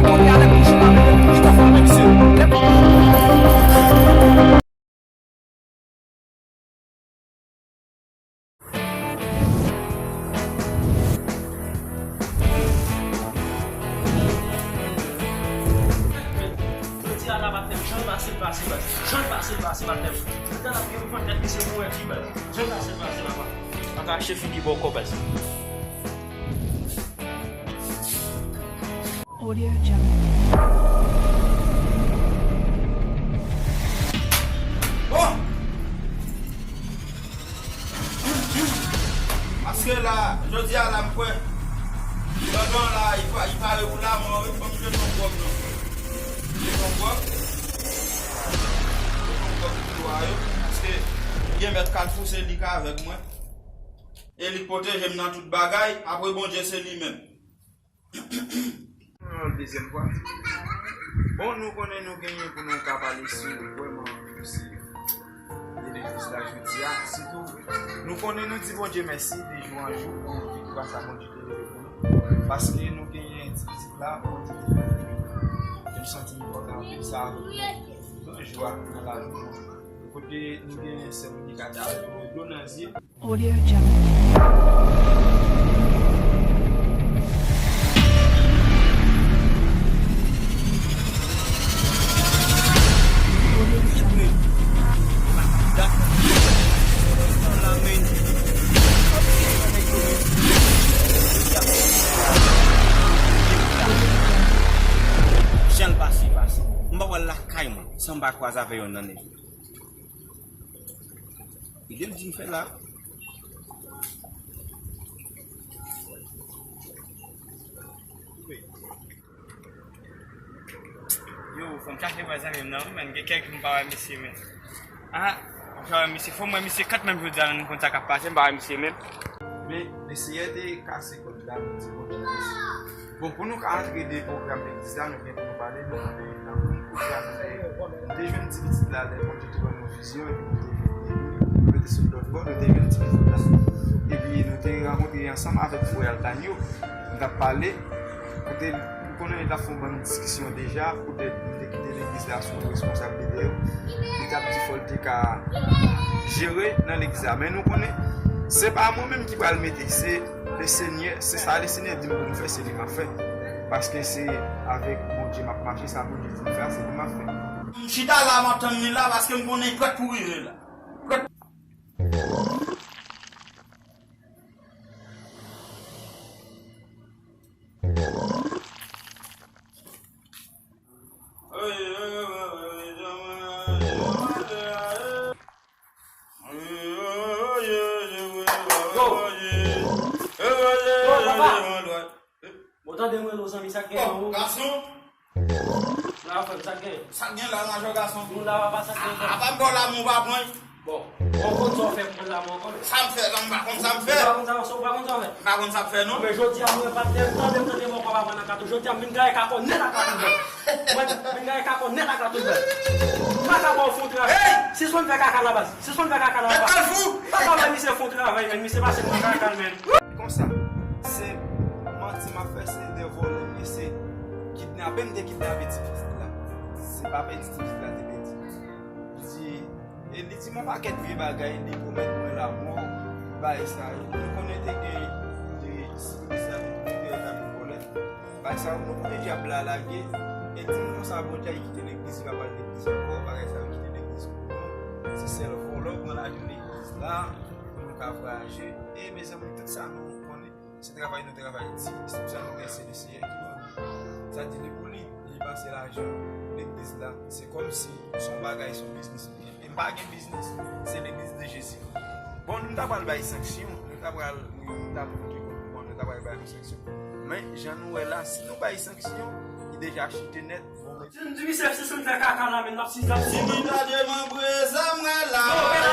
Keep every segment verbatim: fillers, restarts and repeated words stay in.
Jodi a la, patnè m, jan l pase l pase, patnè m. Jan l pase l pase, patnè m. Jodi a la, pou yo vann tèt misye pou wè fi, patnè m. Jan l pase l pase, papa. Pa ka achte figi bòkò, patnè m. Audio Jungle. Oh! Paske la, jodi a la, m kwè, Dandan la, li pa, li pare pou lamò, wi, fò m jwenn yon kòb, non. Jwenn yon kòb. Jwenn yon kòb pou dwa yo, paske gen mèt Kalfou, se li k avèk mwen. E li k pwoteje m nan tout bagay, apre Bondye, se li menm. Yon dezyèm fwa. Bon, nou konnen nou genyen pou nou ka pale sou vrèman sou legliz la jodi a. Sitou, nou konnen nou di Bondye mèsi de jou an jou pou vikwa sa Bondye te leve pou nou. Paske nou genyen ti pitit la, Bondye te fè ke m santi m kontan anpil sa avèk nou. Gran jwa nan lavi nou. Kote nou genyen sè Monica te avèk nou, dlo nan zye. Audio Jungle. Jan l pase, pase. M pa pral lakay mwen san m pa kwaze avè yonn nan nèg yo. Kite m di m fè la. Yo, fò m chache wè zanmi m nan, wi, men gen kèk jou m pa wè misye, men. Ah, m pa wè misye, fò m wè misye kanmenm jodi a, men m konn sa k ap pase, m pa wè misye, men. Men, Lesenyè te kase kòd la, nou di Bondye mèsi. Bon, pou nou ka antre de pwogram legliz la, nou gen pou nou pale, nou konnen nan moun kote a nou te, nou te jwenn ti pitit la, lè Bondye te ban nou vizyon, epi nou te vin, nou mete sou lòt bò, nou te jwenn ti pitit la. Epi nou te rankontre ansanm avèk frè Altanio, nou t ap pale, kote nou konnen li t ap fè yon bann diskisyon deja, poutèt nou te kite legliz la sou responsabilite yo, li t ap di fò l te ka jere nan legliz la. Men nou konnen, se pa mwen menm ki pral mete, se Lesenyè, se sa Lesenyè di m pou m fè, se li m ap fè. Paske se avèk Bondye m ap mache, sa Bondye di m fè a, se li m ap fè. M chita la, m ap tann li la, paske m konnen li prèt pou rive la. Prèt. Yo! Yo, papa! Bon, tande mwen, non, zanmi, sa k gen, non? Gason! La, frè m, sa k gen? Sa k gen la, majò gason? Nou la, papa, sa k gen, frè m? Apa m ba w lamou, w pa pran? Bon, bon, konn sa w fè pou mwen la, mwen konnen. Sa m fè la, m pa konn sa m fè. Ou pa konn sa, ou pa konn sa w fè. M pa konn sa m fè, non. Men jodi a, mwen pa t tande, m tande mwen pa nan kato. Jodi a, m vin gaye kakò nèt ak Latouj Bèl. Mwen vin gaye kakò nèt ak Latouj Bèl. M pa ka ba w fè yon travay. Sispann fè kaka la, baz. Sispann fè kaka la, papa. Papa, wè misye fè yon travay, men. Misye pase mwen kaka, men. Konsa, se manti m ap fè, se de vòlè, men se kidnape m te kidnape ti pitit la. Se pa pèdi ti pitit la te pèdi. Li di, E li di m yon pakèt vye bagay, li pwomèt mwen lamò, bagay sa yo. Nou konnen te gen de sipoze sa te tou te reta pou vòlè. Bagay sa yo, nou konnen dyab la lage. E di m konsa, Bondye al kite legliz, li pa pral legliz ankò, bagay sa yo kite legliz pou nou. Se sèl vòlè pran lajan legliz la, pou nou ka vwayaje. E mezanmi, tout sa nou konnen. Se travay nou travay di, se sa nou mèsi le Seyè ki ban nou. Sa di li pou li, li pase lajan legliz la. Se kòmsi se yon bagay, se yon biznis li gen. Men m pa gen biznis, se legliz de Jezi. Bon, nou ta pral bay sanksyon, nou ta pral, nou ta pral montre kòd pou nou ta pral bay yon sanksyon. Men, jan nou wè la, si nou bay sanksyon, li deja chite nèt. Bon, men. Si m di misye, si m fè kaka la, men l ap si, l ap si. Si m ta demanbre zam mwen la, yo, pè la,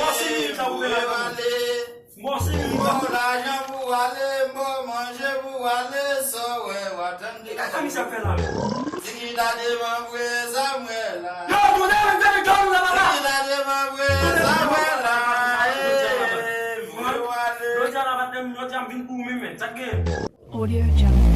bon, si m ta ouvè la, ale. Bon, si m ta lajan pou ale, bon, manje pou ale, sa w wè, w a tann. Ki kaka misye ap fè la, men? Tiki ta demanbre zam mwen la. Yo, tounen, men, fè l djòl la, papa. Tiki ta demanbre zam mwen la. Jodi a la, patnè m, jodi a m vin pou ou menm, men. Sa k gen? Audio Jungle.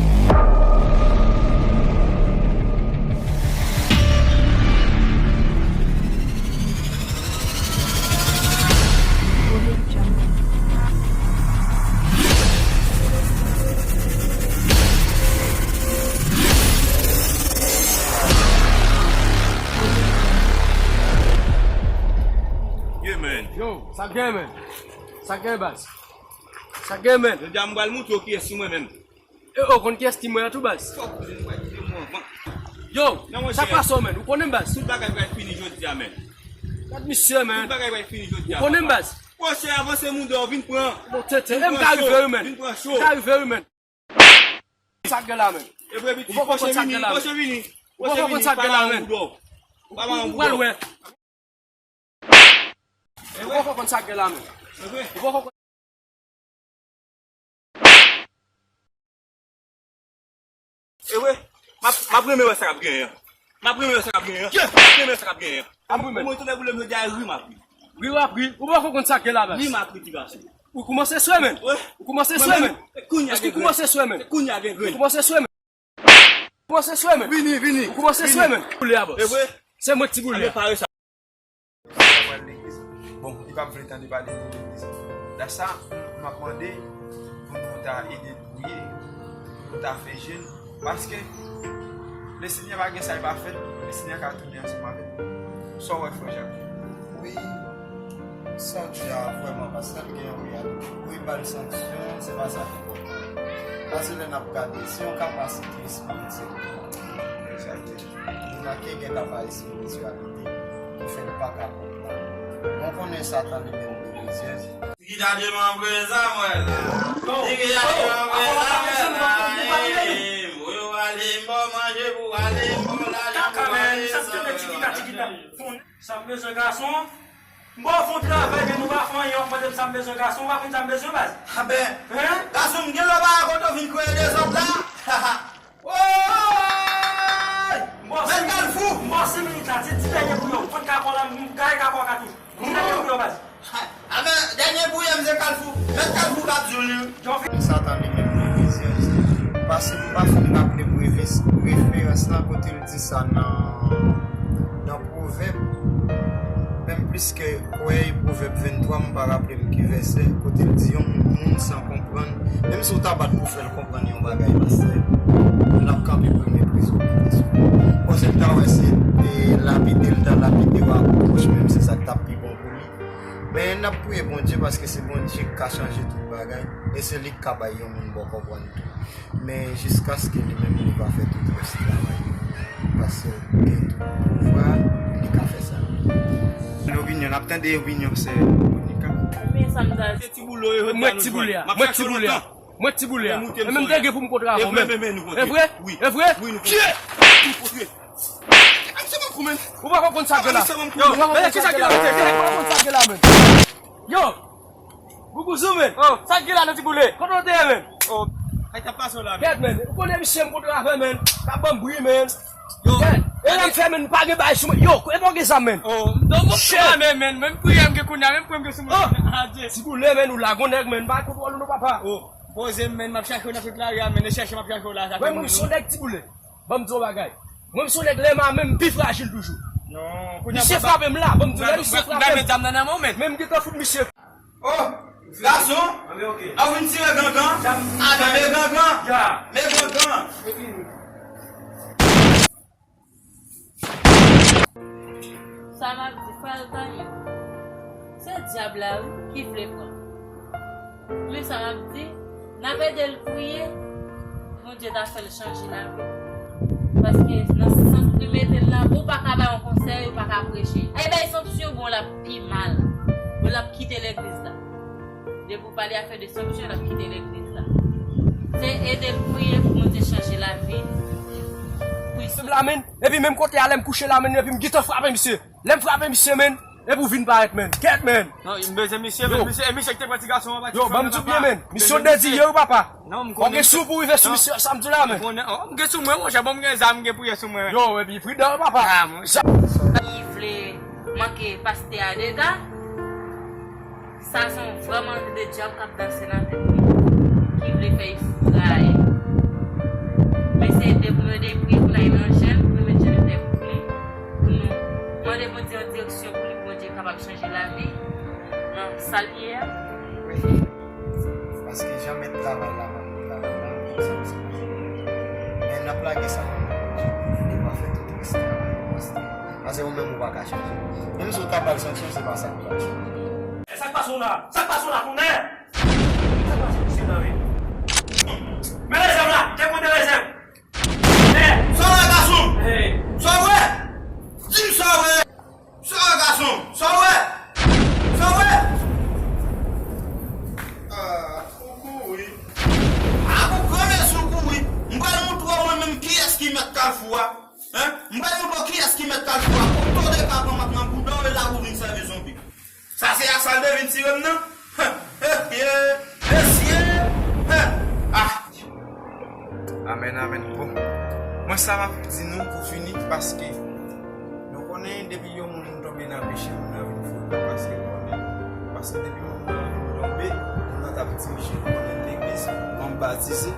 Sa k gen, men? Sa k gen, baz? Sa k gen, men? Jodi a, m pral montre w kiyès sou mwen menm. E, ou konn kiyès ki mwen an tou, baz? Fòk ou konn kiyès mwen anvan. Yo, sa k pase w, men? Ou konnen m, baz? Tout bagay pral fini jodi a, men. Gad misye, men. Tout bagay pral fini jodi a, papa. Ou konnen m, baz? Pwoche, avanse, moun dò, vin pran. Bon, tete, m ka rive, wi, men. Vin pran cho. M ka rive, wi, men. Sa k gen la, men? E vre, pitit, pwoche vini, pwoche vini. Pwoche vini, pa la, men. Ou pral wè. Ou poko konn sa k gen la, men. Ou poko konn. E vre, m ap, m ap renmen wè sa k ap genyen an. M ap renmen wè sa k ap genyen an. M ap renmen wè sa k ap genyen an. Mwen, tou lè boule m jodi a, ri m ap ri. Ri w ap ri. Ou poko konn sa k gen la, baz. Ri m ap ri, ti gason. Ou kòmanse swe, men. Ou kòmanse swe, men. Èske ou kòmanse swe, men? Ou kòmanse swe, men. Ou kòmanse swe, men. Vini, vini. Ou kòmanse swe, men. Boule a, bòs. E vre? Se mwen ki ti boule a. Sa pral legliz. Bon, li p ap vle tande pale de legliz. Dasa, m ap mande pou nou ta ede l priye, pou nou ta fè jèn, paske Lesenyè pa gen sa l pa fè, Lesenyè ka tounen ansanm avè l. Sa w wè, frè Jacques? Wi, sa w di a vrèman, pastè, l gen yon reyalite. Wi, ba l sanksyon, se pa sa ki enpòtan. Paske lè n ap gade, se yon kapasite espirityèl. Moun nan ke gen kapa espirityalite ki fè l pa ka konprann. Bon, konnen Satan li menm li rezyèz. Ki ta demanbre sa mwen la. Ki ta demanbre sa mwen la. Mwen yo ale m ba w manje pou ale m ba w lajan pou ale sa. Sa m bezwen gason. M ba w fon travay, men nou pa fè anyen, w ap mande m sa m bezwen gason, ou pa konn sa m bezwen, baz. Aben, gason m gen lè w pa kote w vin kreye dezòd la. Woy! Bèl Kalfou! M ba w senk minit la, se ti dènye pou yo. Fon kakò la, m gaye kakò a katouch. Ti dènye pou yo, baz. Aben, dènye pou yo, m se Kalfou. Mèt Kalfou k ap di w li. Satan li menm li rezyèz. Pase m pa fin raple preferans, preferans lan kote l di sa nan, nan Pwovèb. Menm plis ke kwè Pwovèb venntwa, m pa raple m ki vèsè, kote l di yon moun san konprann, menm si w ta bat pou fè l konprann yon bagay, pastè, l ap kanpe pou l meprize w, meprize w. Bon, si l ta wè se, e, lapide l ta lapide w ak bouch, menm se sa k t ap pi bon pou li. Men n ap priye Bondye paske se Bondye k ka chanje tout bagay, e se li k ka bay yon moun bon konprann tou. Men jiskaske li menm li va fè tout rès travay. Paske l gen tout pouvwa, li ka fè sa. Yon opinyon, n ap tande opinyon sè Monica. Ebyen, sa m ta di. Mwen ti boule a, mwen ti boule a. Mwen ti boule a. E menm te gen pou m kontre avè w menm. E vre? E vre? Ou pa konn sa k gen la. Ou pa konn sa k gen la, men. Yo! Gougouzou, men. Oh. Sa k gen la nan ti boule? Kote w te ye, men? Oh. Sa k ap pase w la, men? Gèt, men. Ou konnen misye m kontre avè, men. K ap ban m bri, men. Yo. Gèt. E lè m fè, men, m pa gen bagay sou mwen. Yo, e pa w gen zam, men. Oh. Non, mwen, men, men, men, m priye, m gen kounye a, men m priye, m gen sou mwen. Oh. Adye. Ti boule, men, ou lagon nèg, men. M pa kontwòl ou non, papa. Oh. Poze m, men, m ap chache w nan tout lari a, men. E chèche m ap chache w la. Mwen, mwen, m se yon nèg ti boule. Ban m di w yon bagay. Mwen, m se yon nèg lè m a men m pi frajil toujou. Non, kounye a misye frape m la, ban m di w, lè misye frape m. Men m gentan fout misye. Oh, gason, a w vin tire gangan. Adan, men gangan. Men gangan. Sa m ap di, frè l Tanyen, se dyab la, wi, ki vle pran. Men sa m ap di, n ap ede l priye, Bondye ta fè l chanje lavi l. Paske nan sant li mete l la, ou pa ka bay yon konsèy, ou pa ka preche. Ay bay sanksyon, bon, l ap pi mal. Bon, l ap kite legliz la. Depi w pale afè de sanksyon, l ap kite legliz la. Se ede l priye pou Bondye chanje lavi l. Wi, se la, men. Epi menm kote a, lè m kouche la, men, epi m gentan frape misye. Lè m frape misye, men, epi w vin parèt, men. Kèt, men. Non, m bezwen misye, men, misye, e misye ki te pran ti gason an, yo, ban m di w byen, men. Misye yon dezirye, wi, papa. Non, m konnen. Ou gen sou pou rive sou misye, sa m di w la, men. M konnen, oh, m gen sou mwen, monchè, bon, m gen zam, m gen priye sou mwen, men. Yo, epi pridan, papa. Ah, monchè. Li vle manke pastè a dega. Sa se yon vrèman de dyab k ap danse nan tèt li, ki vle fè l fraye. Men se ede pou yo de priye pou l al nan jèn, pou yo met jèn atè pou li, pou nou mande Bondye yon direksyon pou li, pou Bondye kapab chanje lavi nan sa l ye a. Paske jan mèt travay la, mande travay la, men n ap lage sa nan men Bondye, li va fè tout rès travay yo, pastè. Paske ou menm ou pa ka chanje. Menm si w ta ba l sanksyon, se pa sa k pral chanje. E sa Sa k pase w la, konnen? Sa k pase misye nan, wi? Men lezèv la, te pran de lezèv. Men sa w wè, gason? Sa w wè? Di m sa w wè. Sa w wè, gason? Sa w wè? Sa w wè? Ah, ou kouri. Ah, pou granmesi w kouri. M pral montre w mwen menm kiyès ki mèt Kalfou a. Hein? M pral montre w kiyès ki mèt Kalfou a. Pou tande ka pran mat nan bouda w e la pou vin sèvi zonbi. Sa se asal de vin tire m nan. Mesye. Ah. Amèn, amèn. Bon, mwen sa m ap di nou pou fini, paske nou konnen depi yon moun tonbe nan peche, moun nan vin fou, paske konnen, paske depi moun nan vin tonbe, moun nan t ap dirije, nou konnen legliz, moun batize,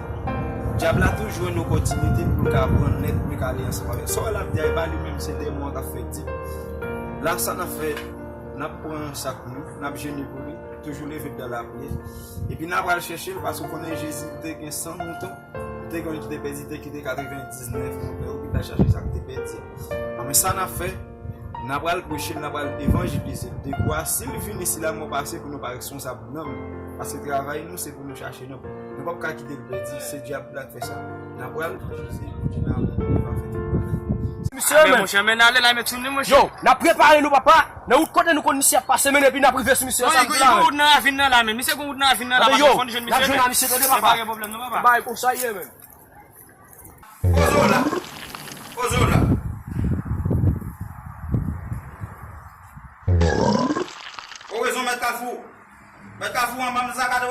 dyab la toujou jwenn opòtinite pou l ka pran nèt, pou l ka ale ansanm avè l. Sa w wè l ap di a, e pa li menm, se demon an k ap fè l di. La, sa n ap fè, n ap pran sak nou, n ap jene pou li, toujou leve dan lapriyè. Epi n a pral chèche l, paske w konnen Jezi te gen san mouton, li te gen youn ki te pèdi, li te kite katrevendiznèf mouton yo, pou l ta chache sa k te pèdi a. Anben sa n ap fè, n a pral preche l, n a pral evanjelize l. Dekwa, si l vini, si lanmò pase, pou nou pa responsab nanm li. Paske travay nou, se pou nou chache nanm. Nou p ap ka kite l pèdi, se dyab la k fè sa. N a pral evanjelize, Bondye nan amour, li va fè tout bagay. Misye, men monchè, men n ale la, men timoun, monchè. Yo, n ap prepare nou, papa. Nan wout kote nou konn misye ap pase, men epi n ap rive sou misye. Non, sa li gon wout nan ravin nan la, men misye gon wout nan ravin nan la, papa, fò n jwenn misye, men. N ap jwenn misye, tande, papa. Pa gen pwoblèm, non, papa. Bagay konsa ye, men. Poze w la. Poze w la. Ou rezon, mèt Kalfou. Mèt Kalfou, an ban m sa, gade,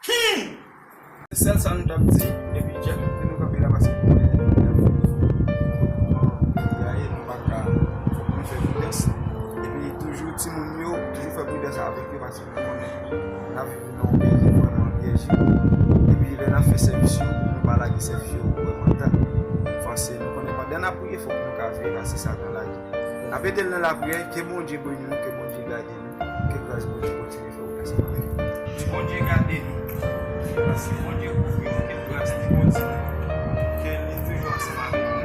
Hmm! Se sèl sa nou t ap di, epi Jack, pou nou kanpe la, paske nou konnen nèg yo ap fè defo. Kote kouman peyi a ye, nou pa ka, fòk nou fè pridans. Epi toujou, timoun yo, toujou fè pridans avèk yo, paske nou konnen n ap viv nan yon peyi ki vrèman pyeje. Epi lè n ap fè sèvis yo, nou pa lage sèvis yo vrèman ta. Paske nou konnen pandan n ap priye, fòk nou ka veye, paske Satan lage. N ap ede l nan lapriyè, ke Bondye beni nou, ke Bondye gade nou, ke gras Bondye kontinye fè wout ansanm avèk nou. Ke Bondye gade nou, ke gras Bondye kouvri nou, ke gras li kontinye, ke li toujou ansanm avèk nou.